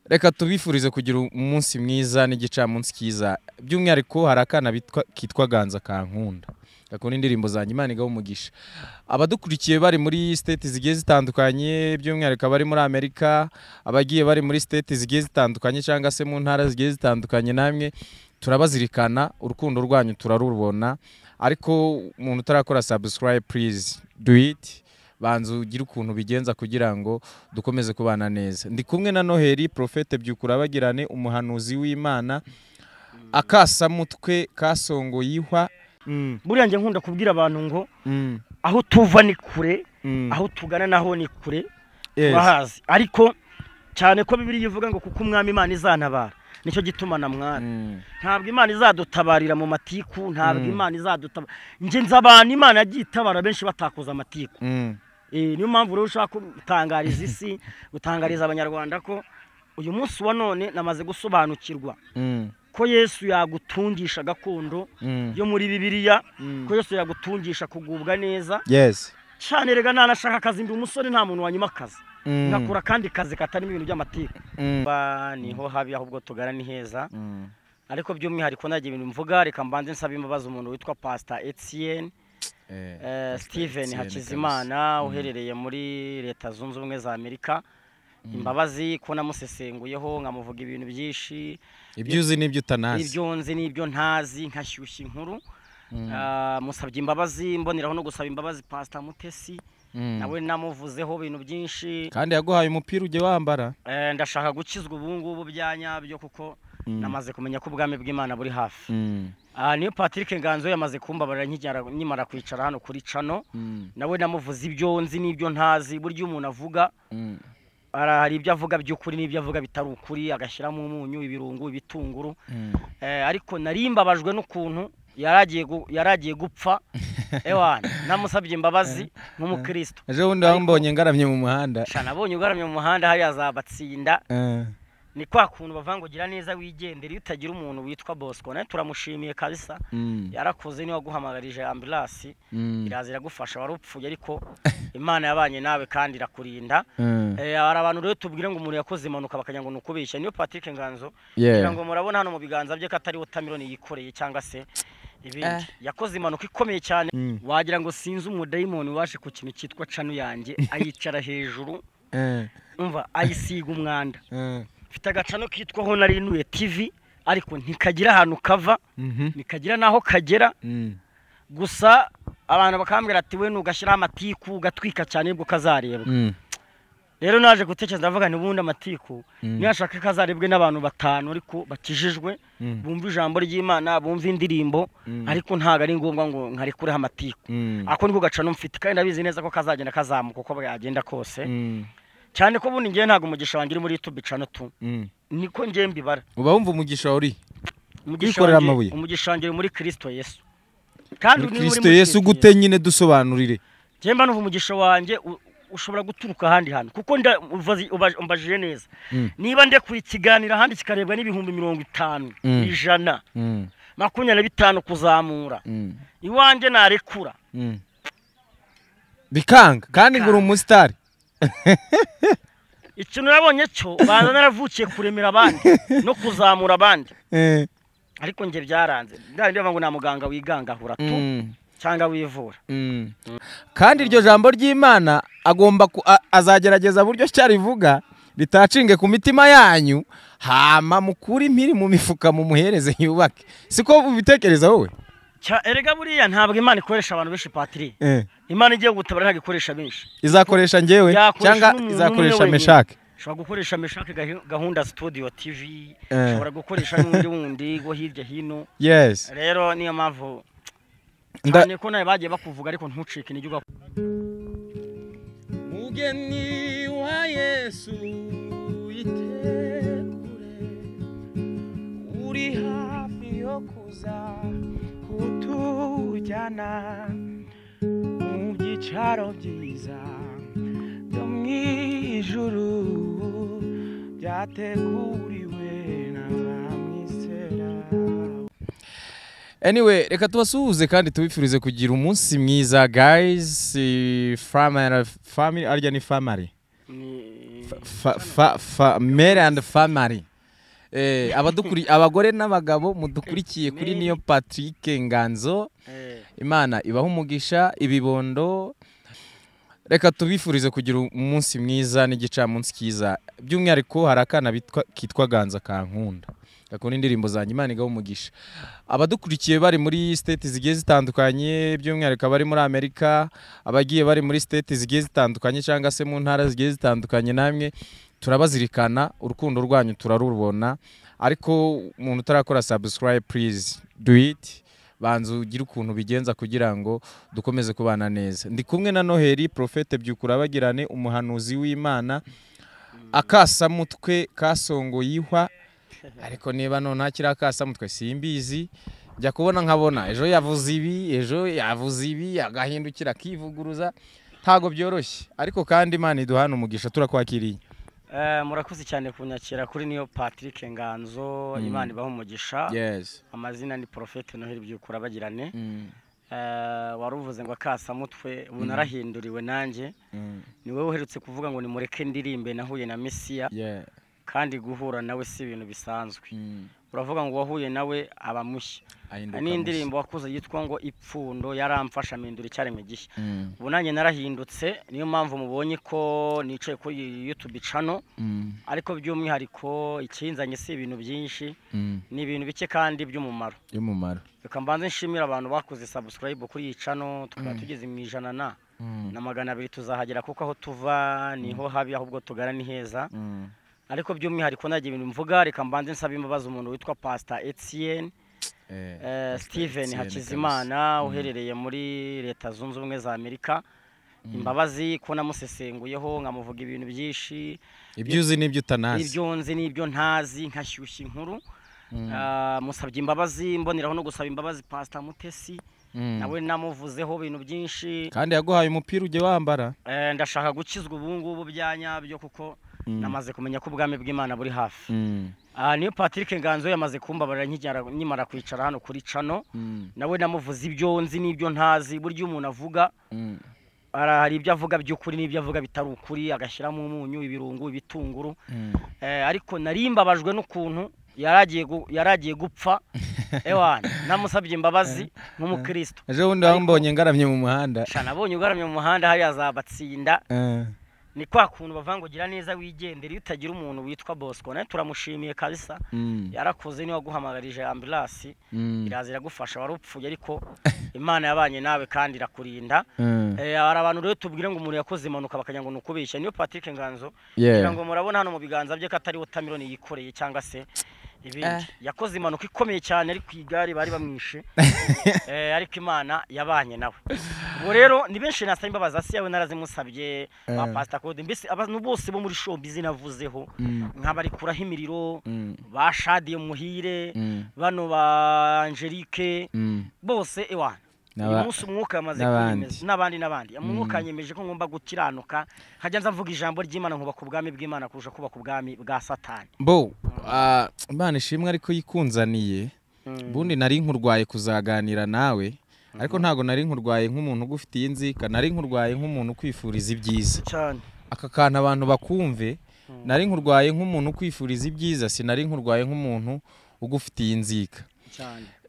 Reka tubifurize kugira umunsi mwiza n'igicamunsi cyiza. By'umwihariko hari akana kitwa Ganza kankunda, gakunda indirimbo zanjye. Imana igaha umugisha abadukurikiye bari muri state zigiye zitandukanye, by'umwihariko abari muri Amerika, abagiye bari muri state zigiye zitandukanye cyangwa se mu ntara zigiye zitandukanye. Namwe turabazirikana, urukundo rwanyu turarubona. Ariko umuntu utarakora subscribe, please do it, banza ugire ukuntu bigenza kugira ngo dukomeze kubana neza. Ndi kumwe na Noheli Prophète Byukurabagirane, umuhanuzi w'Imana, akasamutwe kasongo yihwa. Buriya njye nkunda kubwira abantu ngo aho tuva ni kure, aho tugana naho ni kure, turahazi. Ariko cyane ko Bibiliya ivuga ngo kuko Umwami Imana izantabara, nicyo gituma na mwana. Ntabwo Imana izadutabarira mu matiku, ntabwo Imana izadutabara. Njye nzi abantu Imana yagiye itabara benshi batakoze amatiku. Niyo mpamvu rero ushaka gutangariza isi, gutangariza Abanyarwanda ko uyu munsi wa none namaze gusobanukirwa ko Yesu yagutungisha gakondo yo muri Bibiliya, ko Yesu yagutungisha kugubwa neza. Cyane rega nanashaka akazi, ndi umusore, nta muntu wanyuma akazi, ngakora kandi kazi katarimo ibintu by'amatiku. Niho habi ahubwo tugana ni heza. Ariko by'umwihariko nagiye ibintu mvuga, reka mbanze nsaba imbabazi umuntu witwa Pastor Etienne Steven Hakizimana uherereye muri Leta Zunze Ubumwe za Amerika. Imbabazi ko namusesenguyeho nkamuvuga ibintu byinshi, ibyo uzi n'ibyo utanazi, ibyo nzi n'ibyo ntazi, nkashyushya inkuru. Musabye imbabazi, mboneraho no gusaba imbabazi Pastor Mutesi, nawe namuvuzeho ibintu byinshi. Kandi yaguhaye umupira ujye wambara. Ndashaka gukizwa ubu ngubu bya nyabyo kuko namaze kumenya ko ubwami bw'Imana buri hafi. Niyo Patrick Nganzo yamaze kumbabarira nkimara kwicara hano kuri channel, nawe namuvuze ibyo nzi n'ibyo ntazi. Buryo umuntu avuga hari ibyo avuga by'ukuri n'ibyo avuga bitari ukuri, agashyiramo umunyu, ibirungo, ibitunguru. Ariko narimbabajwe n'ukuntu yaragiye gupfa. Ewana namusabye imbabazi nk'umukristo. Ejo bundi wambonye ngaramye mu muhanda. Sha nabonye ugaramye mu muhanda hariya zabatsinda. Ni kwa kuntu bavanga ugira neza wigendera iyo utagira umuntu witwa Bosco. Nawe turamushimiye kabisa, yarakoze, niwe waguhamagarije ambulance iraza iragufasha, warupfuye ariko Imana yabanye nawe kandi irakurinda. Hari abantu rero tubwira ngo umuntu yakoze impanuka bakajya ngo nukubeshya. Niyo Patrick Nganzo, kugira ngo murabona hano mu biganza bye ko atari watermelon yikoreye cyangwa se ibindi. Yakoze impanuka ikomeye cyane, wagira ngo sinzi umudayimoni waje ku kintu cyitwa channel yanjye, ayicara hejuru, umva ayisiga umwanda. Mfite agacano kitwa ho narinuye TV, ariko ntikagira ahantu kava, ntikagira naho kagera. Gusa abantu bakambwira ati we nugashyira amatiku ugatwika cyane nibwo kazarebwa. Rero naje gutekereza ndavuga nti ubundi amatiku niyashaka kazarebwe n'abantu batanu ariko bakijijwe, bumva ijambo ry'Imana, bumva indirimbo, ariko ntago ari ngombwa ngo nkarekureho amatiku. Ako niko gacano mfite kandi ndabizi neza ko kazagenda kazamuka uko byagenda kose. Cyane ko bundi ngiye ntago umugisha wanjye uri muri YouTube channel tu. Niko ngiye mbibara. Uba wumva umugisha uri kwikorera amabuye. Umugisha wanjye muri Kristo Yesu. Kandi uri muri Kristo Yesu gute nyine dusobanurire. Ngiye mba numva umugisha wanjye ushobora guturuka ahandi hantu kuko umbajije neza. Niba ndekuye ikiganiro ahandi kikarebwa n'ibihumbi 50, 100, 25 kuzamura, iwanjye narekura bikanga kandi ngura umusitari. Ikintu nabonye cyo banza naravukiye kuremera abandi no kuzamura abandi. Ariko nge byaranze. Ndari ngo na muganga wigangahura tu cyangwa wivura. Kandi iryo jambo ry'Imana agomba azagerageza buryo cyarivuga ritacinge ku mitima yanyu, hama mukuri impiri mu mifuka mumuhereze yubake. Siko ubitekereza wowe? Erega buriya ntabwo Imana ikoresha abantu benshi Patrick. Imana igiye gutabara ntabwo ikoresha benshi. Izakoresha njyewe cyangwa izakoresha Meshake? Ushobora gukoresha Meshake gahunda Studio TV, ushobora gukoresha n'undi wundi go hirya hino. Yes. Rero niyo mpamvu cyane ko nawe bagiye bakuvuga ariko ntucike intege. Mugeni wa Yesu itegure, uri hafi yo kuza kutujyana mu byicaro byiza byo mu ijuru byateguriwe n'abamwizera. Anyway, reka tubasuhuze kandi tubifurize kugira umunsi mwiza guys. Family, family arya ni family. Mary and family. Abagore n'abagabo mudukurikiye kuri Niyo Patrick Nganzo, Imana ibaha umugisha ibibondo. Reka tubifurize kugira umunsi mwiza n'igicamunsi cyiza. By'umwihariko hari akana kitwa Ganza kankunda, gakunda indirimbo zanjye, Imana igaha umugisha. Abadukurikiye bari muri state zigiye zitandukanye, by'umwihariko abari muri Amerika, abagiye bari muri state zigiye zitandukanye cyangwa se mu ntara zigiye zitandukanye, namwe turabazirikana, urukundo rwanyu turarubona. Ariko umuntu utarakora subscribe, please do it, banza ugire ukuntu bigenza kugira ngo dukomeze kubana neza. Ndi kumwe na Noheli Prophète Byukurabagirane, umuhanuzi w'Imana, akasamutwe kasongo yihwa. Ariko niba none ntakiri akasamutwe simbizi, njya kubona nkabona ejo yavuze ibi, ejo yavuze ibi, agahindukira akivuguruza, ntago byoroshye. Ariko kandi Imana iduhana umugisha, turakwakiriye. Murakoze cyane kunyakira kuri Niyo Patrick Nganzo. Imana ibaha umugisha. Amazina ni Prophète Noheli Byukurabagirane. Waruvuze ngo akasamutwe, ubu narahinduriwe nanjye. Ni wowe uherutse kuvuga ngo nimureke ndirimbe nahuye na Mesiya. Kandi guhura nawe si ibintu bisanzwe. Uravuga ngo wahuye nawe aba mushya. N'indirimbo wakuze yitwa ngo Ipfundo yaramfasha mpindura icyaremwe gishya. Ubu nanjye narahindutse, niyo mpamvu mubonye ko nicaye kuri YouTube channel. Ariko by'umwihariko ikinzanye si ibintu byinshi, ni ibintu bike kandi by'umumaro. Reka mbanze nshimira abantu bakoze subscribe kuri iyi channel, tukaba tugeze mu 100 na 200, tuzahagera kuko aho tuva niho habi, ahubwo tugana ni heza. Ariko by'umwihariko nagiye ibintu mvuga, reka mbanze nsaba imbabazi umuntu witwa Pastor Etienne Steven Hakizimana uherereye muri Leta Zunze Ubumwe za Amerika. Imbabazi ko namusesenguyeho nkamuvuga ibintu byinshi, ibyo uzi n'ibyo utanazi, ibyo nzi n'ibyo ntazi, nkashyushya inkuru. Musabye imbabazi, mboneraho no gusaba imbabazi Pastor Mutesi, nawe namuvuzeho ibintu byinshi. Kandi yaguhaye umupira ujye wambara. Ndashaka gukizwa ubu ngubu bya nyabyo kuko namaze kumenya ko ubwami bw'Imana buri hafi. Niyo Patrick Nganzo yamaze kumbabarira nkimara kwicara hano kuri channel. Nawe namuvuze ibyo nzi n'ibyo ntazi. Buryo umuntu avuga hari ibyo avuga by'ukuri n'ibyo avuga bitari ukuri, agashyiramo umunyu, ibirungo, ibitunguru. Ariko narimbabajwe n'ukuntu yaragiye gupfa. Ewana namusabye imbabazi nk'umukristo. Ejo bundi wambonye ngaramye mu muhanda. Sha nabonye ugaramye mu muhanda hariya za Batsinda. Ni kwa kuntu bavuga ngo gira neza wigendere, iyo utagira umuntu witwa Bosco. Nawe turamushimiye kabisa, yarakoze, niwe waguhamagarije ambulance iraza iragufasha, warupfuye ariko Imana yabanye nawe kandi irakurinda. Hari abantu rero tubwire ngo umuntu yakoze impanuka bakajya ngo nukubeshya. Niyo Patrick Nganzo, kugira ngo murabona hano mu biganza bye ko atari watermelon yikoreye cyangwa se ibindi. Yakoze impanuka ikomeye cyane ari ku igare, bari bamwishe. Ariko Imana yabanye nawe. Ubwo rero ni benshi nasaba imbabazi, asi yawe narazimusabye, ba Pastor Code, mbese abantu bose bo muri showbiz navuzeho, nk'abari kuraho imiriro, ba Shadiye Muhire, bano ba Angelique, bose ewana. Uyu munsi umwuka yamaze kunyemeza n'abandi. Umwuka yanyemeje ko ngomba gukiranuka, nkajya nza mvuga ijambo ry'Imana nkubaka ubwami bw'Imana kurusha kubaka ubwami bwa Satani. Bo Imana ishimwe ariko yikunzaniye. Bundi nari nkurwaye kuzaganira nawe, ariko ntago nari nkurwaye nk'umuntu ugufitiye inzika, nari nkurwaye nk'umuntu ukwifuriza ibyiza. Aka kantu abantu bakumve, nari nkurwaye nk'umuntu ukwifuriza ibyiza, sinari nkurwaye nk'umuntu ugufitiye inzika.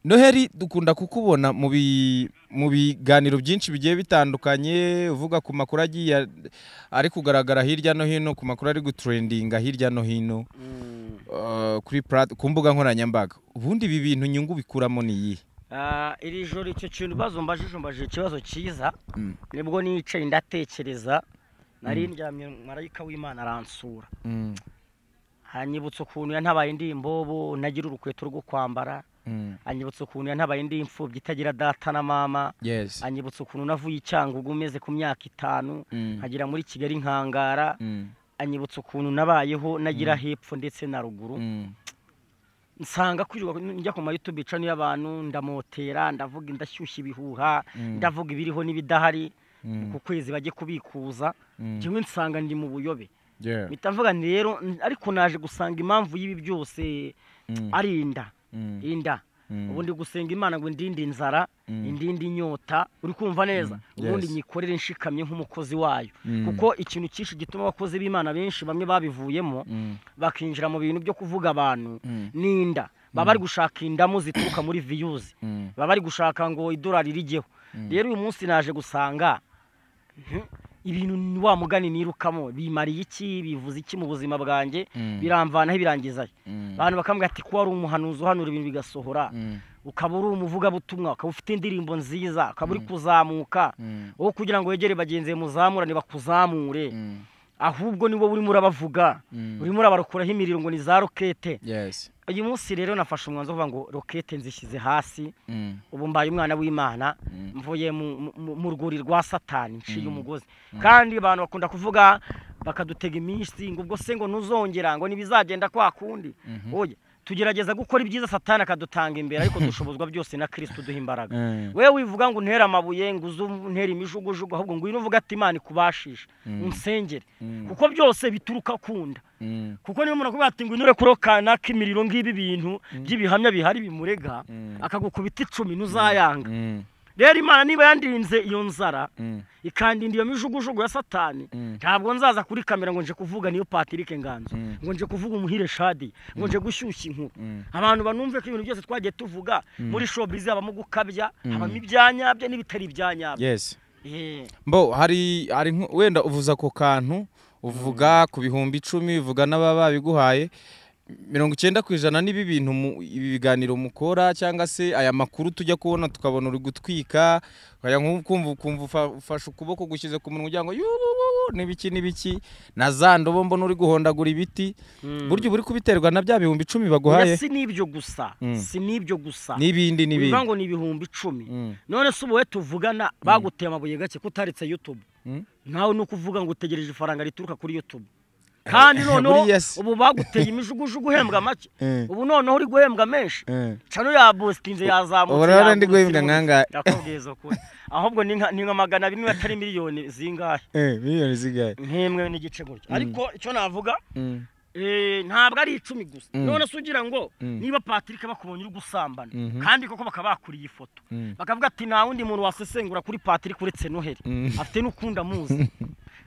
Noheli dukunda kukubona mu biganiro byinshi bigiye bitandukanye, uvuga ku makuru agiye ari kugaragara hirya no hino, ku makuru ari gutrendinga hirya no hino kuri ku mbuga nkoranyambaga. Ubundi ibi bintu nyungu bikuramo ni iyihe? Iri joro icyo kintu bazombajije ikibazo cyiza, nibwo nicaye ndatekereza, nari ndyamye marayika w'Imana aransura. Hanyibutsa ukuntu yantabaye ndi imbobo, nagira urukweto rwo kwambara. Anyibutsa ukuntu yantabaye ndi imfubyi itagira data na mama. Anyibutsa ukuntu navuye Icyangugu umeze ku myaka 5 nkagera muri Kigali nkangara. Anyibutsa ukuntu nabayeho nagira hepfo ndetse na ruguru. Nsanga kwirirwa njya ku ma YouTube channel y'abantu, ndamotera, ndavuga, ndashyushya ibihuha, ndavuga ibiriho n'ibidahari, ku kwezi bajye kubikuza. Njyewe nsanga ndi mu buyobe. Mpita mvuga nti rero, ariko naje gusanga impamvu y'ibi byose ari inda. Inda. Ubundi gusenga Imana ngo indinde inzara, indinde inyota, uri kumva neza, ubundi nyikorere nshikamye nk'umukozi wayo. Kuko ikintu cyinshi gituma abakozi b'Imana benshi bamwe babivuyemo bakinjira mu bintu byo kuvuga abantu n'inda, baba bari gushaka indamu zituruka muri views, baba bari gushaka ngo idolari rijyeho. Rero uyu munsi naje gusanga ibintu wa mugani nirukamo bimariye iki, bivuze iki mu buzima bwanjye, biramvanaho ibirangizayo. Abantu bakambwira ati ko wari umuhanuzi uhanura ibintu bigasohora, ukaba uri umuvugabutumwa, ukaba ufite indirimbo nziza, ukaba uri kuzamuka, wowe kugira ngo wegere bagenzi muzamurane bakuzamure, ahubwo nibo urimo urabavuga, urimo urabarokuraho imiriro ngo ni za rokete. Uyu munsi rero nafashe umwanzuro uvuga ngo rokete nzishyize hasi, ubu mbaye umwana w'Imana, mvuye mu rwuri rwa Satani, nciye umugozi. Kandi abantu bakunda kuvuga bakadutega iminsi ngo ubwo se ngo ntuzongera, ngo nibizagenda kwa kundi. Oya, tugerageza gukora ibyiza Satani akadutanga imbere, ariko dushobozwa byose na Kristo duha imbaraga. Wewe wivuga ngo untera amabuye, ngo uzuntera imijugujugu, ahubwo ngwino uvuga ati Imana ikubashisha, unsengere, kuko byose bituruka kunda. Kuko niba umuntu akubwira ati ngwino urekure k'imiriro ngibi bintu by'ibihamya bihari bimurega, akagukubita 10 ntuzayanga. Rero Imana niba yandinze iyo nzara, ikandinda iyo mijugujugu ya Satani, ntabwo nzaza kuri kamera ngo nje kuvuga niyo Patrick Nganzo, ngo nje kuvuga umuhire Shadi, ngo nje gushyushya inkuru. Abantu banumve ko ibintu byose twagiye tuvuga muri showbiz habamo gukabya, habamo ibyanyabyo n'ibitari ibyanyabyo. Yes. Mbo hari wenda uvuza ko kantu uvuga ku 10,000, uvuga n'ababa babiguhaye 90% n'ibi bintu, ibi biganiro mukora cyangwa se aya makuru tujya kubona tukabona uri gutwika, ukajya kumva ufashe ukuboko gushyize ku munwa ugira ngo n'ibiki n'ibiki, na za ndobo mbona uri guhondagura ibiti, buryo buri kubiterwa na bya 10,000 baguhaye. Si nibyo gusa, si nibyo gusa, n'ibindi n'ibindi bivuga ngo ni 10,000. None se ubu tuvugana baguteye amabuye gake kutaritse YouTube, nawe nuko uvuga ngo utegereje ifaranga rituruka kuri YouTube. Kandi noneho ubu baguteye imijugujugu uhembwa make, ubu noneho uri guhembwa menshi, cano ya boostinze yazamutse. Ubu rero ndi guhembwa nkangahe? Ndakubwiza ukuri, ahubwo ni nka 200 niba atari miliyoni zingahe? Miliyoni zingahe? Nk'imwe n'igice gutyo. Ariko icyo navuga ntabwo ari 10 gusa. None se ugira ngo niba Patrick bakubonye uri gusambana, kandi koko bakabakuriye ifoto, bakavuga ati nta wundi muntu wasesengura kuri Patrick uretse Noheli, afite n'ukunda muzi.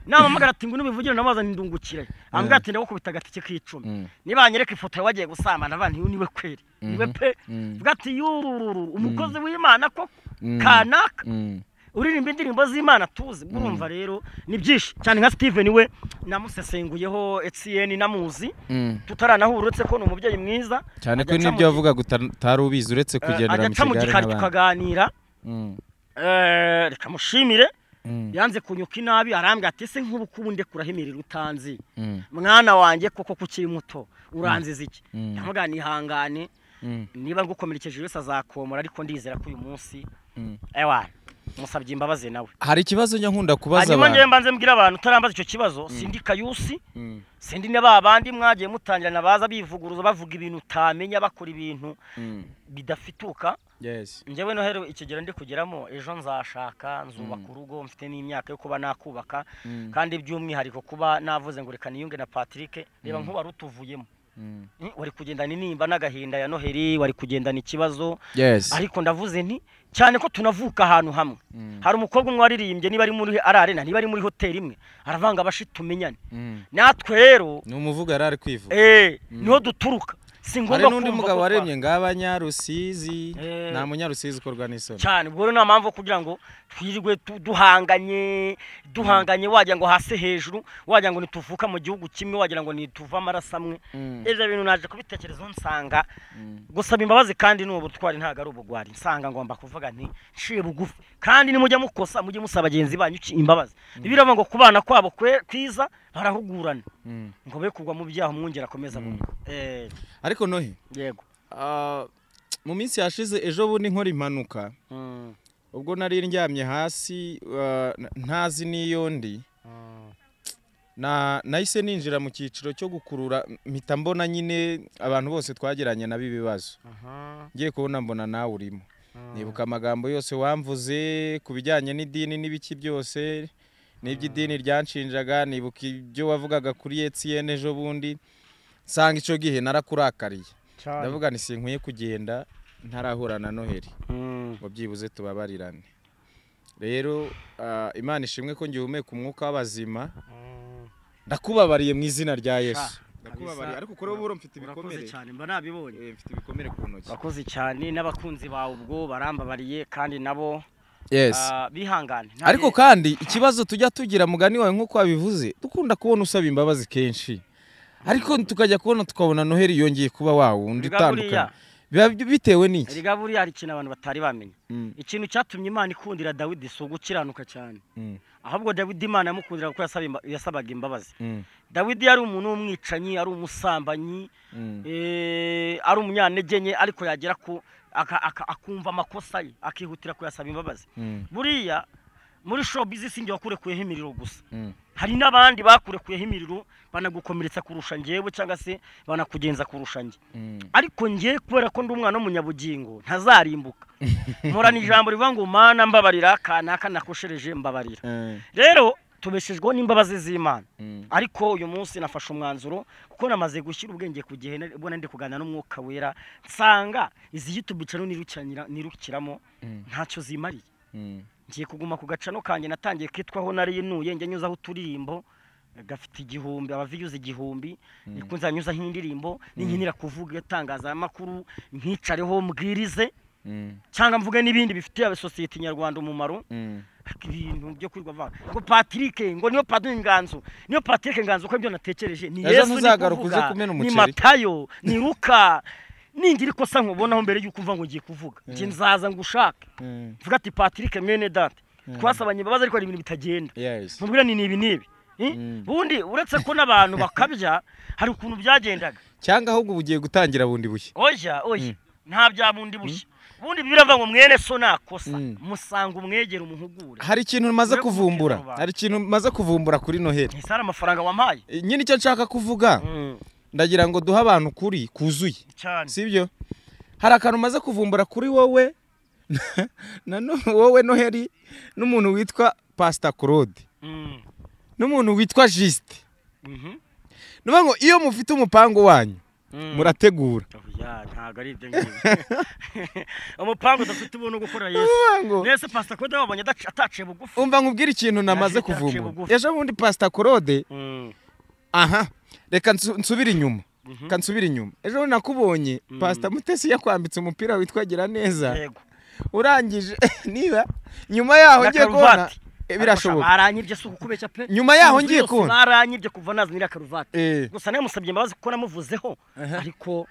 Namamagara ati ngo nubivugire namaza ndungukire, ambwira ati ndagukubita agatike k'10, niba anyereka ifoto yawe wagiye gusambana, abantu niwe kweri, niwe pe, vuga ati yurururu umukozi w'Imana koko kanaka uririmba indirimbo z'Imana tuzi. Urumva rero ni byinshi cyane. Nka Steven we namusesenguyeho Etienne namuzi tutaranahura, uretse ko ni umubyeyi mwiza cyane ko nibyo yavuga gutari ubizi, uretse kugendera mu kigare tukaganira. Reka mushimire, yanze kunyuka inabi, arambwira ati se nk'ubu kubunde kurahimirira utanzi mwana wanjye koko kukiri muto uranziza iki? Ndamuga nihangane, niba ngukomerekeje wese azakomora, ariko ndizera ko uyu munsi ewa musabye imbabazi nawe. Hari ikibazo njya nkunda kubaza abantu, hanyuma ngiye mbanze mbwira abantu utarambaza icyo kibazo, sindi Kayusi, sindi na babandi mwagiye mutangirana baza bivuguruza bavuga ibintu utamenya, bakora ibintu bidafituka. Yes. Njyewe Noheli ikigero ndi kugeramo, ejo nzashaka, nzubaka urugo, mfite n'imyaka yo kuba nakubaka, kandi by'umwihariko kuba navuze ngo reka niyunge na Patrick, reba nkuba rutuvuyemo. Wari kugendana intimba n'agahinda ya Noheli, wari kugendana ikibazo. Ariko ndavuze nti cyane ko tunavuka ahantu hamwe. Hari umukobwa umwe waririmbye, niba ari muri arena, niba ari muri hoteli imwe, aravanga abashitumenyane. Natwe rero ni umuvuga yarari kwivuga. Niho duturuka. Hari n'undi mugabo waremye ng'abanyarusizi, nta munyarusizi ukorwa n'isoni cyane. Ubwo rero nta mpamvu kugira ngo twirirwe duhanganye, wagira ngo hasi hejuru, wagira ngo nituvuka mu gihugu kimwe, wagira ngo nituva amaraso amwe. Ibyo bintu naje kubitekerezaho nsanga gusaba imbabazi kandi ni ubutwari, ntabwo ari ubugwari. Nsanga ngomba kuvuga nti nciye bugufi, kandi nimujya mukosa mujye musaba bagenzi banyu imbabazi. Biravuga ngo kubana kwabo kwiza barahugurana, ngo be kugwa mu byaha umwungera akomeza. Ariko Nohe, yego, mu minsi yashize ejo bundi nkora impanuka, ubwo nari ndyamye hasi ntazi n'iyo ndi, nahise ninjira mu cyiciro cyo gukurura, mpita mbona nyine abantu bose twagiranye nabi ibibazo, ngiye kubona mbona nawe urimo. Nibuka amagambo yose wamvuze ku bijyanye n'idini n'ibiki byose, n'iby'idini ryanshinjaga, nibuka ibyo wavugaga kuri Etienne ejo bundi, nsanga icyo gihe narakurakariye, ndavuga nti sinkwiye kugenda ntarahura na Noheli ngo byibuze tubabarirane. Rero Imana ishimwe ko ngihumeka umwuka w'abazima. Ndakubabariye mu izina rya Yesu. Ndakubabariye ariko kuri ubu mfite ibikomere cyane, mba nabibonye. Mfite ibikomere ku ntoki. Bakoze cyane n'abakunzi bawe ubwo barambabariye kandi nabo yes bihangane. Ariko kandi ikibazo tujya tugira mugani wawe nkuko wabivuze, dukunda kubona usaba imbabazi kenshi. Ariko tukajya kubona tukabona Noheli yongeye kuba wawe undi utandukanye. Biba bitewe n'iki? Erega buriya hari ikintu abantu batari bamenya. Ikintu cyatumye Imana ikundira Dawidi si ugukiranuka cyane. Ahubwo Dawidi Imana yamukundira kuko yasabaga imbabazi. Dawidi yari umuntu w'umwicanyi, ari umusambanyi, ari umunyantege nke, ariko yagera ku akumva amakosa ye akihutira kuyasaba imbabazi. Buriya muri showbiz sinjye wakurekuyeho imiriro gusa. Hari n'abandi bakurekuyeho imiriro banagukomeretsa kurusha njyewe cyangwa se banakugenza kurusha njye. Ariko njye kubera ko ndi umwana w'umunyabugingo ntazarimbuka. Mporana ijambo rivuga ngo Mana mbabarira kanaka nakoshereje mbabarira. Rero tubeshejweho n'imbabazi z'Imana. Ariko uyu munsi nafashe umwanzuro kuko namaze gushyira ubwenge ku gihe ubona ndi kuganira n'umwuka wera, nsanga izi YouTube channel nirukiramo ntacyo zimariye. Ngiye kuguma ku gacano kanjye natangiye kitwaho narinuye, njye nyuzaho uturirimbo gafite 1000 abaviyuzi 1000, niko nzanyuzaho indirimbo ninkinira kuvuga itangazamakuru nkicareho mbwirize cyangwa mvuge n'ibindi bifitiye society nyarwanda umumaro. Ibintu byo kwirwa va ngo Patrick ngo niyo Padiri Nganzo, niyo Patrick Nganzo ko ibyo natekereje ni Yesu ni Matayo ni Luka. Ningira ikosa nkubonaho mbere yuko umva ngo ngiye kuvuga, ngiye nzaza ngushake mvuga ati Patrick mwene data twasabanye imbabazi ariko hari ibintu bitagenda, mubwira ni nibi nibi. Bundi uretse ko n'abantu bakabya hari ukuntu byagendaga, cyangwa ahubwo ugiye gutangira bundi bushya. Oya oya nta bya bundi bushya. Bundi biravuga ngo mwene so nakosa musanga umwegera umuhugure. Hari ikintu maze kuvumbura, hari ikintu maze kuvumbura kuri Noheli. Ese ari amafaranga wampaye? Nyine icyo nshaka kuvuga ndagira ngo duha abantu kuri kuzuye, sibyo? Hari akantu maze kuvumbura kuri wowe na wowe Noheli n'umuntu witwa Pastor Claude n'umuntu witwa Juste. Nuvuga ngo iyo mufite umupango wanyu murategura. Ntago ari ibyo ngibyo. Umupango udafite ubuntu gukora Yesu. Nese Pastor Claude wabonye ataciye bugufi. Umva nkubwira ikintu namaze kuvumbura. Ejo bundi Pastor Claude aha reka nsubire inyuma. Kansubira inyuma. Ejo nakubonye Pastor Mutesi yakwambitse umupira witwa Gira neza. Urangije niba nyuma yaho ngiye kubona birashoboka. Baranyibye si ukubeshya pe. Nyuma yaho ngiye kubona baranyibye kuva nazanira karuvati. Gusa namusabye imbabazi kuko namuvuzeho ariko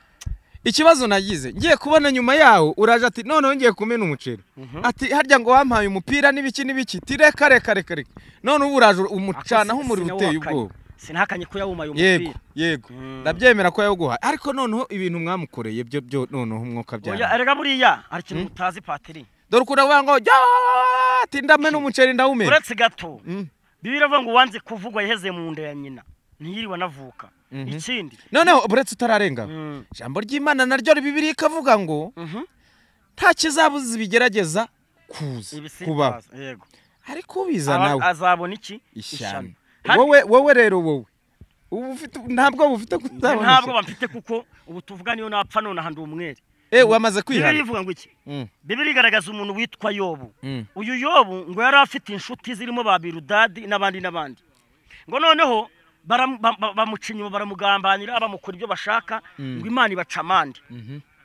ikibazo nagize ngiye kubona nyuma yaho uraje ati none ngiye kumena umuceri. Ati harya ngo wampaye umupira n'ibiki n'ibiki tireka reka reka reka. None ubu uraje umucanaho umuriro uteye ubwoba. Sinahakanye ko yawumaye umupira. Yego, ndabyemera ko yawuguhaye. Ariko noneho ibintu mwamukoreye byo byo noneho umwuka byana. Oya erega buriya hari ikintu mutazi Patiri. Dore ukunda kuvuga ngo ati ndamena umuceri ndawumena. Uretse gato. Bibiliya iravuga ngo wanze kuvugwa yaheze mu nda ya nyina. Ntiyiriwe anavuka. Ikindi. Noneho uretse utararenga. Ijambo ry'Imana naryo Bibiliya ikavuga ngo nta kizabuza ibigerageza kuza kuba. Yego. Ariko ubiza nawe azabona iki? Ishyano. Wowe rero wowe ubu ufite ntabwo bufite kuzabona, ntabwo bamfite kuko ubu tuvuga niyo napfa none ahandi umwere. Wamaze kwihana. Bibiliya ivuga ngo iki? Bibiliya igaragaza umuntu witwa Yobu. Uyu Yobu ngo yari afite inshuti zirimo ba Biludadi n'abandi n'abandi. Ngo noneho bamuca inyuma baramugambanira bamukora ibyo bashaka ngo Imana ibaca amande.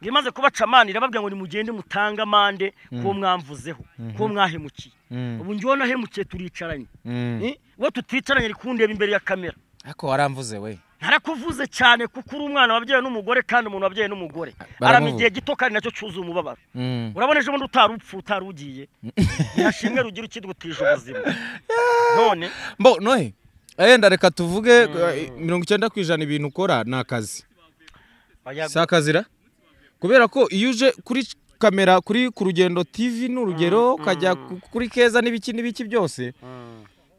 Ngo imaze kubaca amande irababwira ngo nimugende mutange amande ko mwamvuzeho, ko mwahemukiye. Ubu njyewe nahemukiye turicaranye. Wo tuticaranye ari kundeba imbere ya kamera. Ariko waramvuze we. Narakuvuze cyane kuko uri umwana wabyaye n'umugore kandi umuntu wabyaye n'umugore arama igihe gito kandi nacyo cyuzuye umubabaro. Urabona ejo bundi utarupfu utarugiye. Yashimwe rugira ukidutije ubuzima. None mbo nohe ayenda reka tuvuge 90% ibintu ukora ni akazi. Si akazira? Kubera ko iyo uje kuri kamera kuri ku Rugendo TV n'urugero ukajya kuri Keza n'ibiki n'ibiki byose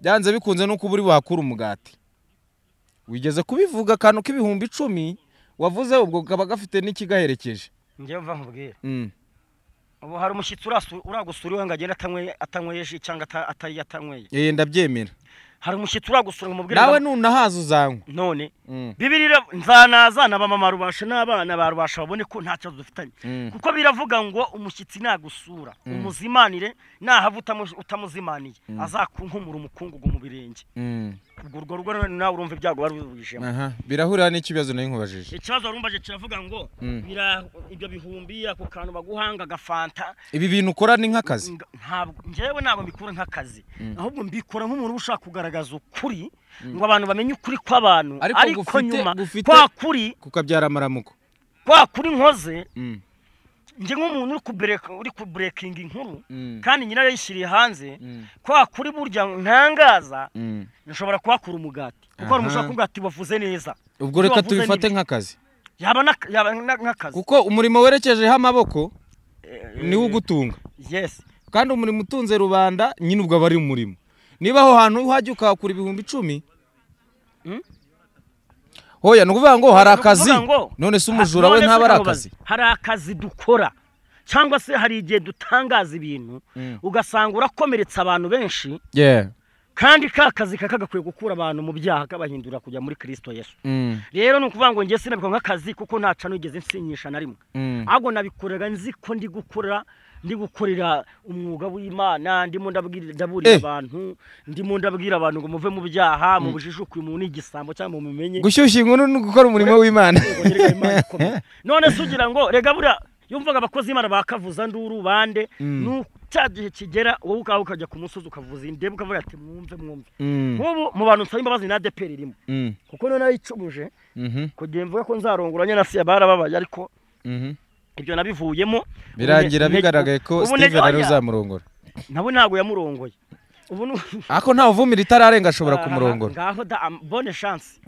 byanze bikunze nuko uri buhakura umugati. Wigeze kubivuga akantu k'ibihumbi 10 wavuze ubwo kaba gafite n'ikigaherekeje. Ngiye mva nkubwira. Ubu hari umushyitsi uragusura iwe ngo agende atanyweye cyangwa atari yatanyweye. Ndabyemera. Hari umushyitsi uragusura ngo umubwire nawe nunahaza uzanywa none Bibiliya nzanaza na mama Rubasha n'abana ba Rubasha babone ko nta kibazo dufitanye, kuko biravuga ngo umushyitsi nagusura umuzimanire, nahava utamuzimaniye azakunkumura umukungugu mu birenge. Ubwo urwo rugo nawe urumva ibyago wari ubijemo. Birahurira n'ikibazo nari nkubajije. Ikibazo warumvaje kiravuga ngo ibyo bihumbi ako kantu baguhanga gafanta. Ibi bintu ukora ni nk'akazi? Ntabwo njyewe ntabwo mbikora nk'akazi, ahubwo mbikora nk'umuntu ushaka kugaragaza ukuri ngo abantu bamenye ukuri kw'abantu, ariko nyuma kwa kuri kukabyara amaramuko. Kwa kuri nkoze njye nk'umuntu uri kubreaking inkuru kandi nyirayo yayishyiriye hanze, kwa kuri burya ntangaza nshobora kuhakura umugati, kuko hari umuntu ushobora ati wavuze neza. Ubwo reka tubifate nk'akazi, yaba nk'akazi, kuko umurimo werekejeho amaboko niwo ugutunga. Yes, kandi umurimo utunze rubanda nyine ubwo aba ari umurimo. Niba aho hantu uhajya ukahakura 10,000, hoya ni ukuvuga ngo hari akazi. None se umujura we ntaba ari akazi? Hari akazi dukora, cyangwa se hari igihe dutangaza ibintu ugasanga urakomeretsa abantu benshi, kandi ka kazi kakagakwiye gukura abantu mu byaha kabahindura kujya muri Kristo Yesu. Rero ni ukuvuga ngo njye sinabikora nk'akazi kuko ntaca nigeze nsinyisha na rimwe, ahubwo nabikorera nzi ko ndi gukora, ndi gukorera umwuga w'Imana, ndimo ndaburira abantu, ndimo ndabwira abantu ngo muve mu byaha, mu bujijuku umuntu igisambo cyangwa mu mumenye. Gushyushya inkuru no gukora umurimo w'Imana. None se ugira ngo rega buriya yumvaga abakozi Imana bakavuza nduru bande, cya gihe kigera wowe ukaho ukajya ku musozi ukavuza indebe ukavuga ati mwumve mwumve. Nk'ubu mu bantu nsaba imbabazi na ADEPR irimo, kuko none nayicumuje kugira mvuge ko nzarongoranye na siya barababaye, ariko ibyo nabivuyemo birangira bigaragaye ko Steven ari uzamurongora. Nabo ntago yamurongoye. Ubu ako nta uvumira itararenga ashobora kumurongora. Ngaho da bonne chance.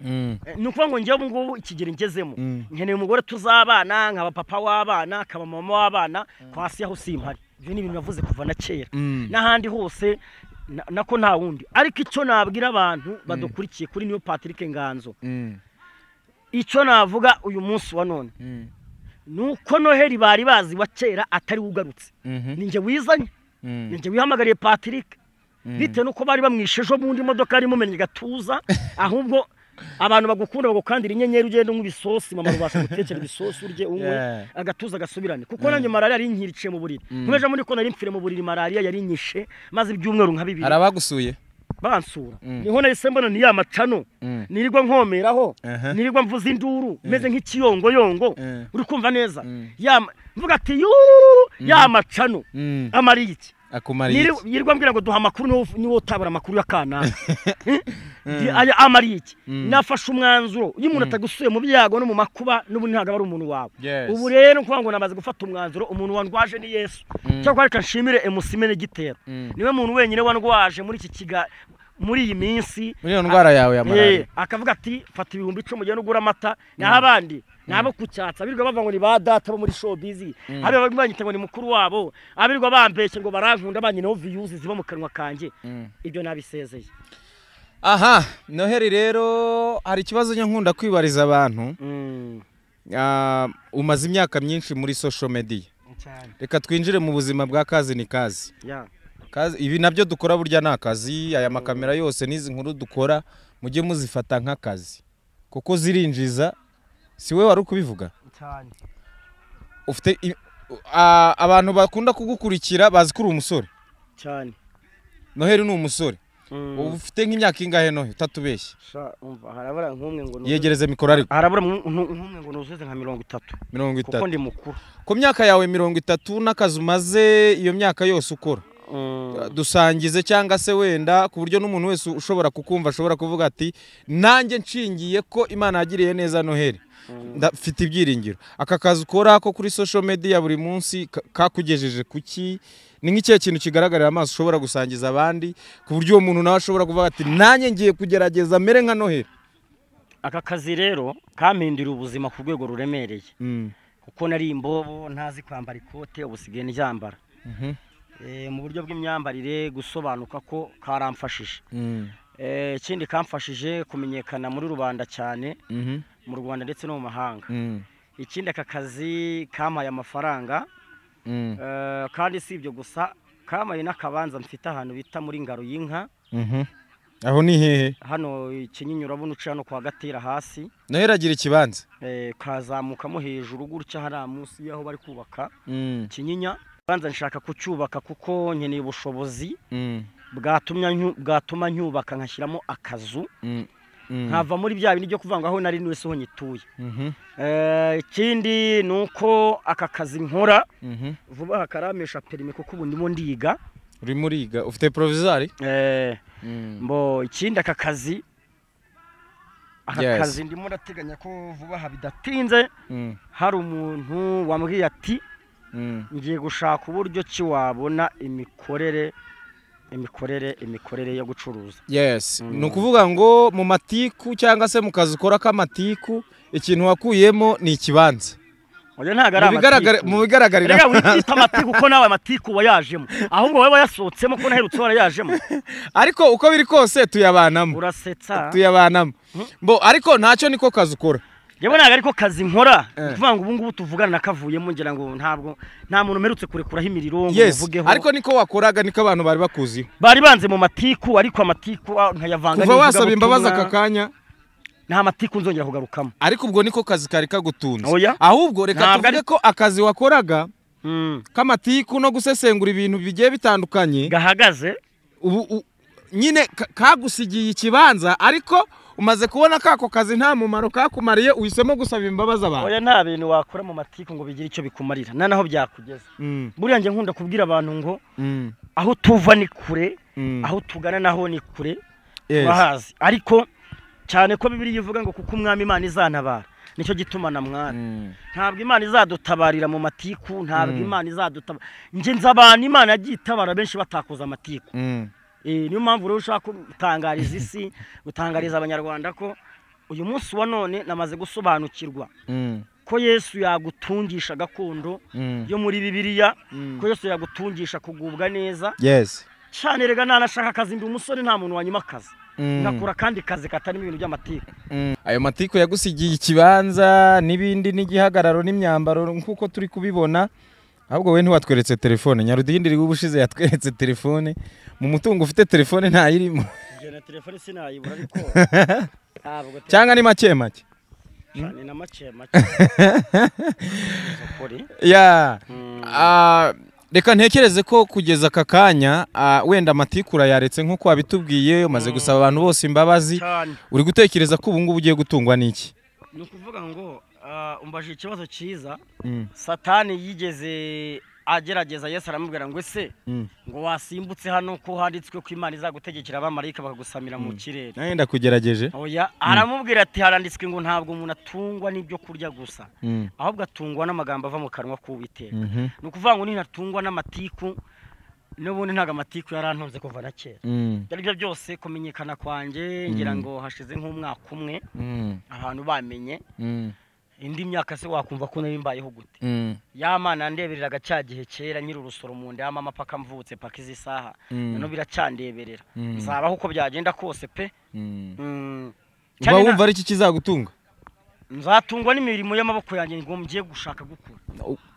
Ni ukuvuga ngo njyewe ubu ngubu ikigero ngezemo nkeneye umugore tuzabana, nkaba papa w'abana, akaba mama w'abana, kwa siya ho simpari. Ibyo ni ibintu navuze kuva na kera n'ahandi hose nako nta wundi. Ariko icyo nabwira abantu badukurikiye kuri niyo Patrick Nganzo, icyo navuga uyu munsi wa none nuko Noheli bari bazi wa kera atari ugarutse, ninjye wizanye, ninjye wihamagariye Patrick, bitewe nuko bari bamwishe ejo bundi imodoka ari mumenye gatuza. Ahubwo abantu bagukunda bagukandira inyenyeri ugenda unywa ibisosi, mama Rubasha gutekera ibisosi urye unywe agatuza gasubirane, kuko nanjye malaria yari inkiriciye mu buriri. Nkomeje muri ko nari mfire mu buriri, malaria yari inyishe maze ibyumweru nka bibiri. Arabagusuye bansura, niho nahise mbona ni ya macano nirirwa nkomeraho, nirirwa mvuza induru meze nk'ikiyongoyongo, uri kumva neza ya mvuga ati ya macano amariye iki akumariye iki, yirirwa mbwira ngo duha amakuru niwo utabara amakuru ya kanaka aya amariye iki. Nafashe umwanzuro iyo umuntu atagusuye mu byago no mu makuba n'ubu ntabwo ari umuntu wawe. Ubu rero nkuvuga ngo namaze gufata umwanzuro, umuntu wandwaje ni Yesu. Cyakora reka nshimire Emusimene Gitero, niwe muntu wenyine wandwaje muri iki kiga muri iyi minsi, muri iyo ndwara yawe ya malaria, akavuga ati fata 10,000 ugende ugura amata. Naho abandi nabo kucyatsa birirwa bava ngo ni ba data bo muri showbiz, abe banyita ngo ni mukuru wabo, abirirwa bambeshye ngo barankunda banyineho views ziba mu kanwa kanjye. Ibyo nabisezeye. Aha Noheli rero hari ikibazo nkunda kwibariza abantu. Umaze imyaka myinshi muri social media, reka twinjire mu buzima bwa kazi ni kazi. Ibi nabyo dukora burya ni akazi, aya makamera yose n'izi nkuru dukora mujye muzifata nk'akazi kuko zirinjiza. Si we wari kubivuga? Ufite abantu bakunda kugukurikira bazi ko uri umusore cyane. Noheli ni umusore. Ubu ufite nk'imyaka ingahe Noheli utatubeshye? Harabura nk'umwe ngo yegereze mikoro, ariko harabura nk'umwe ngo nuzuze nka 30. 30 kuko ndi mukuru. Ku myaka yawe 30 n'akazi umaze iyo myaka yose ukora, dusangize cyangwa se wenda ku buryo n'umuntu wese ushobora kukumva ashobora kuvuga ati nanjye nshingiye ko Imana yagiriye neza Noheli ndafite ibyiringiro. Aka kazi ukora ko kuri social media buri munsi kakugejeje kuki? Ni nk'ikihe kintu kigaragarira amaso ushobora gusangiza abandi ku buryo uwo muntu nawe ashobora kuvuga ati nanjye ngiye kugerageza mere nka Noheli? Aka kazi rero kampindura ubuzima ku rwego ruremereye, kuko nari imbobo ntazi kwambara ikote, ubu sigaye ndyambara. Mu buryo bw'imyambarire gusobanuka ko karamfashije. Ikindi kamfashije kumenyekana muri rubanda cyane, mu Rwanda ndetse no mu mahanga. Ikindi aka kazi kampaye amafaranga, kandi si ibyo gusa, kampaye n'akabanza mfite ahantu bita muri Ngaro y'Inka. Aho ni hehe? Hano Kinyinya urabona uca hano kwa Gatera hasi. Noheli agira ikibanza. Kazamukamo hejuru gutya hari munsi yaho bari kubaka. Kinyinya banza nshaka kucyubaka kuko nkeneye ubushobozi bwatuma nyubaka nkashyiramo akazu. Nkava muri bya bindi byo kuvanga aho nari niwe soho nyituye. Ikindi nuko aka kazi nkora vuba hakaramesha perime kuko ubu ndimo ndiga. Uri muriga ufite provisoire? Mbo ikindi aka kazi ndimo ndateganya ko vuba habidatinze. Hari umuntu wambwiye ati ngiye gushaka uburyo ki wabona imikorere yo gucuruza. Yes. Nukuvuga ngo mu matiku cyangwa se mu kazi ukora k'amatiku ikintu wakuyemo ni ikibanza. Oya ntago ari amatiku. Mu bigaragarira. Rega witita amatiku ko nawe amatiku wayajemo. Ahubwo wowe wayasohotsemo ko naherutse warayajemo. Ariko uko biri kose tuyabanamo. Urasetsa. Tuyabanamo. Mbo ariko ntacyo niko kazi ukora. Yewe ntago ariko kazi nkora. Kuvuga ngo ubu ngubu tuvugana nakavuyemo ngira ngo ntabwo nta muntu umerutse kurekuraho imiriro ngo uvugeho. Ariko niko wakoraga niko abantu bari bakuziho. Bari banze mu matiku ariko amatiku nkayavanga. Kuva wasaba imbabazi aka kanya nta matiku nzongera kugarukamo. Ariko ubwo niko kazi kari kagutunze. Ahubwo reka tuvuge ko akazi wakoraga k'amatiku no gusesengura ibintu bigiye bitandukanye gahagaze ubu nyine kagusigiye ikibanza ariko umaze kubona kako kazi nta mumaro kakumariye uhisemo gusaba imbabazi abantu. Oya nta bintu wakora mu matiku ngo bigire icyo bikumarira na naho byakugeza. Buriya nje nkunda kubwira abantu ngo aho tuva ni kure, aho tugana naho ni kure, turahazi. Ariko cyane ko Bibiliya ivuga ngo kuko umwami Imana izantabara nicyo gituma na mwana. Ntabwo Imana izadutabarira mu matiku, ntabwo Imana izadutabara. Nje nzabana Imana yagitabara benshi batakoza amatiku. Niyo mpamvu rero ushaka gutangariza isi, gutangariza abanyarwanda ko uyu munsi wa none namaze gusobanukirwa ko Yesu yagutungisha gakondo yo muri Bibiliya, ko Yesu yagutungisha kugubwa neza. Yes. Cyane rega nanashaka akazi ndi umusore nta muntu wanyima akazi. Ngakora kandi kazi katarimo ibintu by'amatiku. Ayo matiku yagusigiye ikibanza n'ibindi n'igihagararo n'imyambaro nkuko turi kubibona. Ahubwo we ntiwatweretse telefone. Nyarudindiri w'ubushize yatweretse telefone. Mu mutungo ufite telefone ntayirimo. Nje na telefone sinayibura ariko ntabwo cyangwa ni make make. Ni na make make. Ya. Reka ntekereze ko kugeza aka kanya wenda amatikura yaretse nkuko wabitubwiye umaze gusaba abantu bose imbabazi. Uri gutekereza ko ubu ngubu ugiye gutungwa n'iki? Ni ukuvuga ngo umbaje ikibazo cyiza. Satani yigeze agerageza Yesu aramubwira ngo ese ngo wasimbutse hano ko handitswe ko Imana izagutegekera abamarayika bakagusamira mu kirere. Nawe ndakugerageje. Oya aramubwira ati haranditswe ngo ntabwo umuntu atungwa n'ibyo kurya gusa ahubwo atungwa n'amagambo ava mu kanwa k'Uwiteka. Ni ukuvuga ngo ninatungwa n'amatiku n'ubundi ntago amatiku yarantunze kuva na kera. Ibyo byose kumenyekana kwanjye ngira ngo hashize nk'umwaka umwe abantu bamenye. Indi myaka se wakumva ko nari mbayeho gute? Ya Mana ndebereraga cya gihe kera nyiri urusoro mu nda ya mama paka mvutse paka izi saha nano biracyandeberera. Nzabaho uko byagenda kose pe. Uba wumva ari iki kizagutunga? Nzatungwa n'imirimo y'amaboko yanjye ngo ngiye gushaka gukora.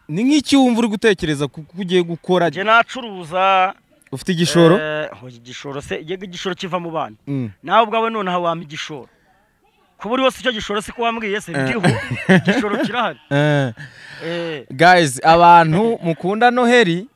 Ni nk'iki wumva uri gutekereza kuko ugiye gukora? Nje nacuruza. Ufite igishoro? Igishoro se igishoro kiva mu bana. Nawe ubwawe nonaha wampa igishoro. Kuburi wose icyo gishoro se ko wambwiye se ndiho igishoro kirahari. Guys, abantu mukunda Noheli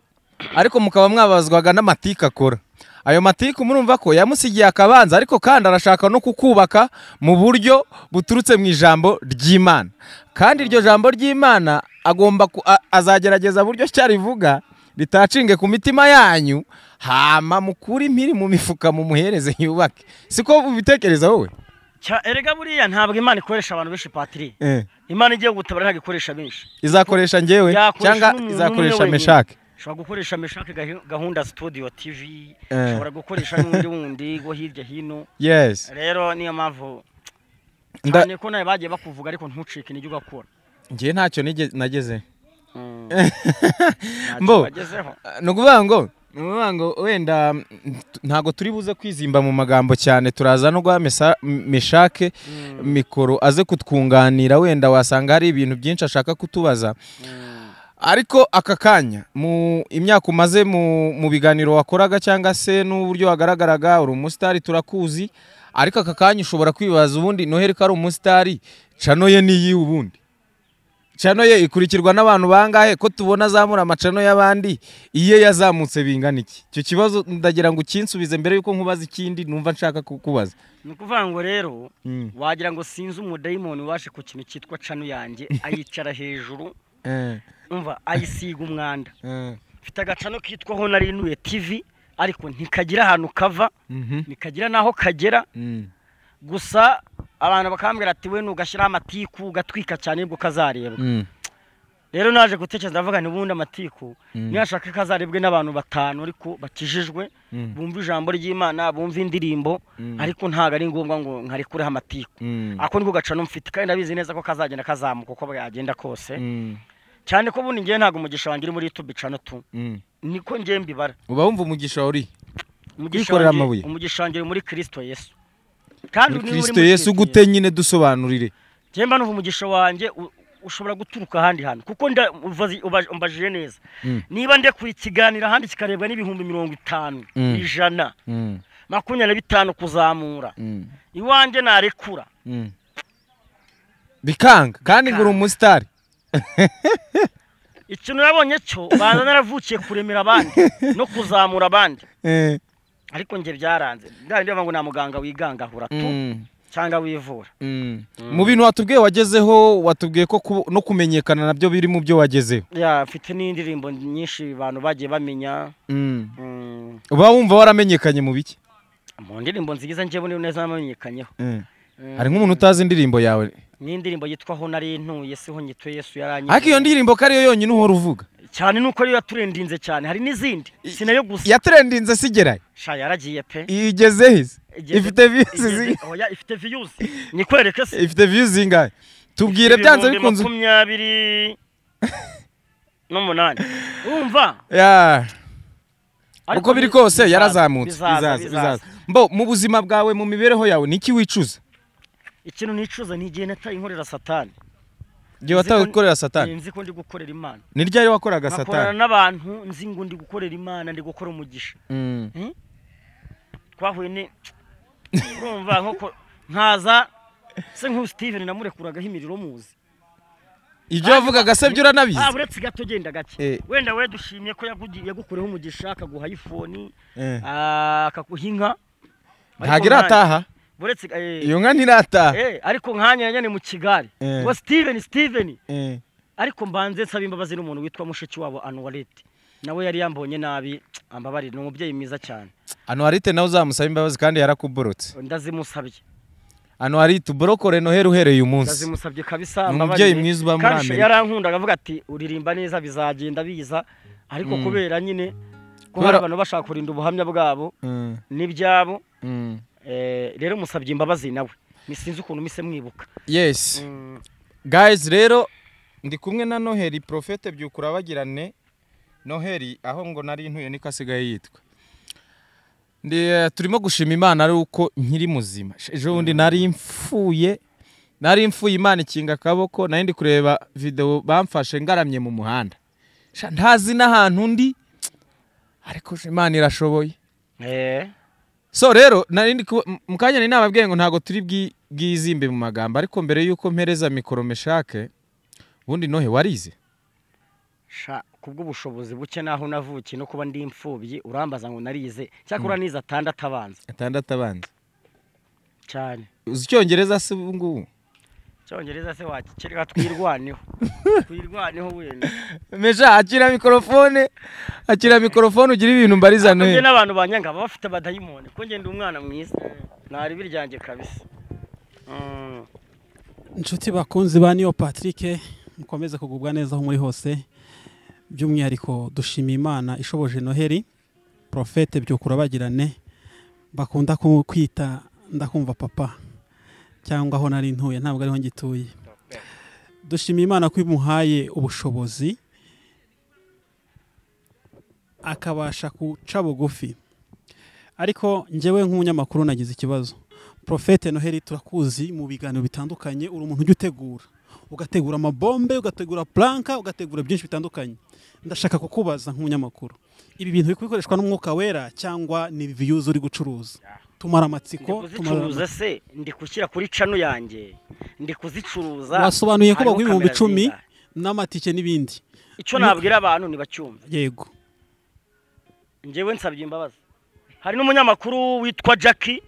ariko mukaba mwabazwaga n'amatiku akora. Ayo matiku murumva ko yamusigiye akabanza ariko kandi arashaka no kukubaka mu buryo buturutse mu ijambo ry'Imana. Kandi iryo jambo ry'Imana agomba azagerageza buryo cyarivuga ritacinge ku mitima yanyu hama mukuri impiri mu mifuka mu muhereze yubake. Siko ubitekereza wowe? Erega buriya ntabwo Imana ikoresha abantu benshi Patrick. Imana igiye gutabara ntabwo ikoresha benshi. Izakoresha njyewe cyangwa izakoresha Meshake? Ushobora gukoresha Meshake gahunda studio TV, ushobora gukoresha n'undi wundi go hirya hino. Yes. Rero niyo mpamvu cyane ko nawe bagiye bakuvuga ariko ntucike intege ugakora. Njye ntacyo nageze. Mbo. Nukuvuga ngo wenda ntago turi buze kwizimba mu magambo cyane turaza no guha Meshake mikoro aze kutwunganira wenda wasanga hari ibintu byinshi ashaka kutubaza. Ariko aka kanya mu imyaka umaze mu biganiro wakoraga cyangwa se n'uburyo wagaragaraga uri umusitari turakuzi, ariko aka kanya ushobora kwibaza ubundi Noheli ko ari umusitari channel ye niyi, ubundi channel ye ikurikirwa n'abantu bangahe, ko tubona azamura amacano y'abandi, iye yazamutse bingana iki? Icyo kibazo ndagira ngo ukinsubize mbere yuko nkubaza ikindi numva nshaka kukubaza. Ni ukuvuga ngo rero wagira ngo sinzi umudayimoni waje ku kintu cyitwa channel yanjye, ayicara hejuru, umva ayisiga umwanda. Mfite agacano kitwa Ho Nari Ntuye TV, ariko ntikagira ahantu kava, ntikagira naho kagera. Gusa abantu bakambwira ati we nugashyiraho amatiku ugatwika cyane nibwo kazarebwa. Rero naje gutekereza ndavuga nti ubundi amatiku niyashaka kazarebwe n'abantu batanu ariko bakijijwe, bumva ijambo ry'Imana, bumva indirimbo, ariko ntago ari ngombwa ngo nkarekureho amatiku. Ako niko gacano mfite kandi ndabizi neza ko kazagenda kazamuka uko byagenda kose. Cyane ko ubundi ngiye ntago umugisha wanjye uri muri YouTube channel tu. Niko ngiye mbibara. Uba wumva umugisha uri kwikorera amabuye? Umugisha wanjye uri muri Kristo Yesu. Kandi uri muri Kristo Yesu gute nyine dusobanurire? Ngiye mba numva umugisha wanjye ushobora guturuka ahandi hantu, kuko umbajije neza. Niba ndekuye ikiganiro ahandi kikarebwa n'ibihumbi 50, 100, 25 kuzamura, iwanjye narekura bikanga, kandi ngo uri umusitari. Ikintu nabonye cyo banza naravukiye kuremera abandi no kuzamura abandi, ariko nge byaranze. Ndari ngo na muganga wigangahura tu cyangwa wivura. Mu bintu watubwiye wagezeho, watubwiye ko no kumenyekana nabyo biri mu byo wagezeho. Ya, mfite n'indirimbo nyinshi abantu bagiye bamenya. Uba wumva waramenyekanye mu biki? Mu ndirimbo nziza nje bone neza namenyekanyeho. Hari nk'umuntu utazi indirimbo yawe? Ni indirimbo yitwa Ho Nari Ntuye siho nyituye Yesu yaranyimye. Ariko iyo ndirimbo ko ariyo yonyine uhora uvuga cyane, nuko ariyo yaturendinze cyane, hari n'izindi sinayo gusa yaturendinze sigerayo. Sha yaragiye pe. Igeze hise ifite views. Oya ifite views, nikwereke se ifite views zingahe? Tubwire byanze bikunze. 28. Urumva? Ya. Uko biri kose yarazamutse, bizaza. Mbo mu buzima bwawe, mu mibereho yawe, niki wicuza? Ikintu nicuza ni igihe nataye inkorera Satani. Igihe wataye gukorera Satani? Nzi ko ndi gukorera Imana. Ni ryari wakoraga Satani? Nakorana n'abantu nzi ngo ndi gukorera Imana, ndi gukora umugisha. Twahuye ni urumva nko nkaza se nku Steven namurekuragaho imiriro muzi. Ibyo wavugaga se byo uranabizi? Ah, uretse gato genda gake. Wenda we dushimye ko yagukureho umugisha akaguha iPhone, akaguha inka. Ntago irataha. Buretse iyo nka ntirataha. Ariko nkanya nyane mu Kigali. Ngo Steven. Ariko mbanze nsaba imbabazi n'umuntu witwa mushiki wabo Anuarite. Nawe yari yambonye nabi, ambabarire, ni umubyeyi mwiza cyane. Anuarite nawe uzamusaba imbabazi kandi yarakuborotse. Ndazimusabye. Anuarite uborokore Noheli uhereye uyu munsi. Ndazimusabye kabisa, ambabarire. Umubyeyi mwiza uba muri Amerika. Yarankundaga avuga ati uririmba neza bizagenda biza, ariko kubera nyine ko hari abantu bashaka kurinda ubuhamya bwabo n'ibyabo. Rero musabye imbabazi nawe nisinzi ukuntu mise mwibuka. Yes. Guys, rero ndi kumwe na Noheli Prophete Byukura bagirane. Noheli aho ngo nari ntuye niko asigaye yitwa. Ndi turimo gushima Imana ari uko nkiri muzima. Ejo bundi nari mfuye Imana ikinga akaboko, nari ndi kureba video bamfashe ngaramye mu muhanda. Ntazi n'ahantu ndi, ariko Imana irashoboye. So rero nari ndi mukanya ni nababwiye ngo ntago turi bwizimbe mu magambo, ariko mbere yuko mpereza mikoro Meshake, ubundi Nohe warize? Sha kubwo ubushobozi buke naho navukiye no kuba ndi imfubyi, urambaza ngo narize. Cyakora nize 6 abanza. 6 abanza. Cyane. Uzi icyongereza se ubu ngubu? Icyongereza se wakireka twirwaneho. Twirwaneho wenda. Mesha akira mikrofone ugira ibintu mbariza Nohe. Nge n'abantu banyanga baba bafite abadayimoni, ko ngenda umwana mwiza. Nari biryanjye kabisa. Inshuti bakunzi ba Niyo Patrick, mukomeze kugubwa neza aho muri hose. By'umwihariko dushima Imana ishoboje Noheli Prophete Byukura bagirane, bakunda kwita ndakumva papa cyangwa aho nari ntuye ntabwo ariho ngituye. Dushima Imana ko imuhaye ubushobozi akabasha kuca bugufi. Ariko njyewe nk'umunyamakuru nagize ikibazo. Prophete Noheli turakuzi mu biganiro bitandukanye, uri umuntu ujya utegura, ugategura amabombe, ugategura planka, ugategura byinshi bitandukanye. Ndashaka kukubaza nk'umunyamakuru, ibi bintu biri gukoreshwa n'umwuka wera cyangwa ni views uri gucuruza? Tumara amatsiko, kuzicuruza se ndi kushyira kuri channel yanjye, ndi kuzicuruza. Wasobanuye ko baguha 10,000 n'amatike n'ibindi. Icyo nabwira abantu ni bacyumve. Yego. Njyewe nsabye imbabazi. Hari n'umunyamakuru witwa Jackie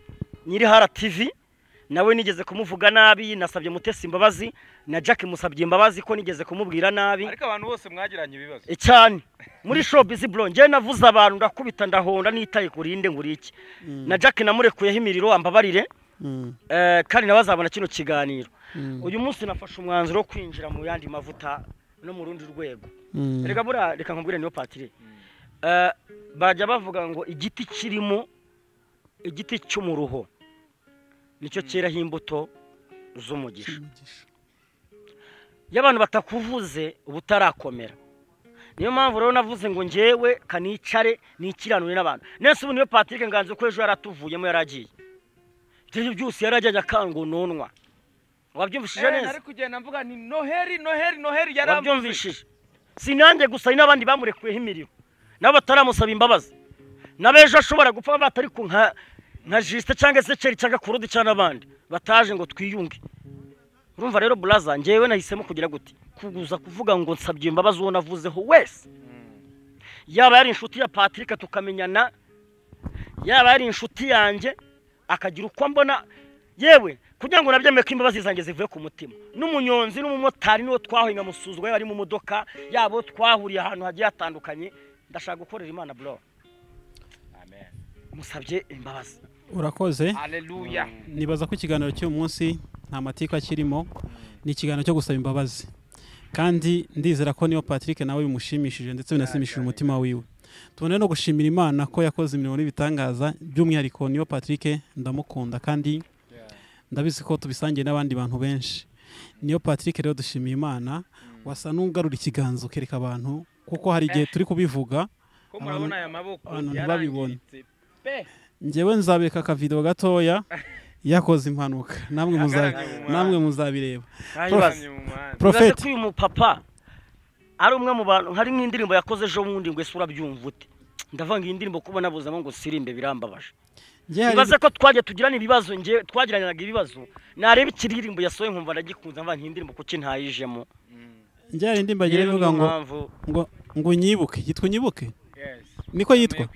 nyiri Hara TV, nawe nigeze kumuvuga nabi, nasabye Mutesi imbabazi, na Jackie musabye imbabazi ko nigeze kumubwira nabi. Ariko abantu bose mwagiranye ibibazo cyane muri showbiz bro. Njye navuze abantu ndakubita ndahonda nitaye kurinde nguri iki. Na Jackie namurekuyeho imiriro ambabarire. Kandi nabazabona kino kiganiro. Uyu munsi nafashe umwanzuro wo kwinjira mu yandi mavuta no mu rundi rwego. Reka bura reka nkubwire niyo Patrick. Bajya bavuga ngo igiti kirimo igiti cy'umuruho nicyo cyeraho imbuto z'umugisha. Iyo abantu batakuvuze ubutarakomera. Niyo mpamvu rero navuze ngo njyewe kanicare nikiranure n'abantu. Nese ubu niyo Patrick Nganzo ko ejo yaratuvuyemo yaragiye. Ibyo byose yarajyanye akangononwa. Wabyumvishije neza? Nari kugenda mvuga nti Noheri Noheri Noheri yaramvishije. Wabyumvishije. Sinanjye gusa n'abandi bamurekuyeho imiriro. Nabo bataramusaba imbabazi. Nabejo ashobora gupfa batari ku nka Justin cyangwa se Cheri cyangwa Kurudi cyangwa n'abandi bataje ngo twiyunge. Urumva rero braza, njyewe nahisemo kugira gute kuguza kuvuga ngo nsabye imbabazi uwo navuzeho wese. Yaba yari inshuti ya Patrick tukamenyana, yaba yari inshuti yanjye akagira uko mbona, yewe kugira ngo nabyemeye ko imbabazi zanjye zivuye ku mutima. N'umunyonzi n'umumotari niwo twahuye nkamusuzugura, yaba ari mu modoka yabo twahuriye ahantu hagiye hatandukanye. Ndashaka gukorera Imana bro. Amen. Musabye imbabazi. Urakoze. Haleluya. Nibaza ko ikiganiro cy'uyu munsi nta mateka kirimo, ni ikiganiro cyo gusaba imbabazi. Kandi ndizera ko niyo Patrick nawe bimushimishije ndetse binashimishije umutima wiwe. Tubone no gushimira Imana ko yakoze imirimo n'ibitangaza, by'umwihariko niyo Patrick ndamukunda kandi ndabizi ko tubisangiye n'abandi bantu benshi. Niyo Patrick rero dushimiye Imana, wasa n'ugarura ikiganza ukereka abantu, kuko hari igihe turi kubivuga ko murabona aya maboko yarangitse pe. Njyewe nzabeka aka video gatoya yakoze impanuka, namwe muzabireba. Prophet ko uyu mupapa ari umwe mu bantu hari nk'indirimbo yakoze ejo bundi ngo ese urabyumva ute. Ndavanga iyi ndirimbo kuba nabuzamo ngo sirimbe birambabaje. Ibaze ko twajya tugirana ibibazo, nge twagiranaga ibibazo, nareba ikiririmbo yasohoye nkumva ndagikunze, mva nk'indirimbo kuki ntayijemo. Njye hari indirimbo agira ivuga ngo ngo nyibuke, yitwa nyibuke. Niko yitwa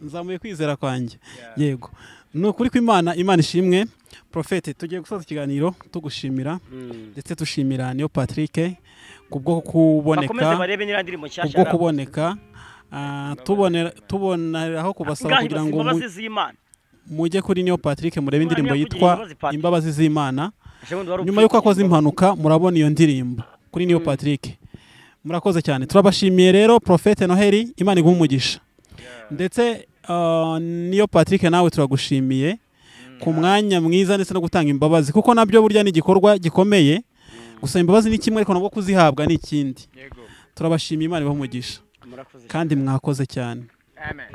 nzamuye kwizera kwanjye. Yego. Ni ukuri ko Imana ishimwe. Prophet, tugiye gusoza ikiganiro tugushimira ndetse tushimira niyo Patrick kubwo kuboneka, kubwo kuboneka tuboneraho kubasaba kugira ngo mujye kuri niyo Patrick murebe indirimbo yitwa Imbabazi z'Imana. Nyuma yuko akoze impanuka murabona iyo ndirimbo kuri niyo Patrick. Murakoze cyane, turabashimiye rero Prophet Noheli, Imana iguhe umugisha. Ndetse niyo Patrick nawe turagushimiye ku mwanya mwiza ndetse no gutanga imbabazi, kuko nabyo burya ni igikorwa gikomeye. Gusa imbabazi ni kimwe ariko nabwo kuzihabwa ni ikindi. Turabashimiye, Imana ibahe umugisha kandi mwakoze cyane. Amen.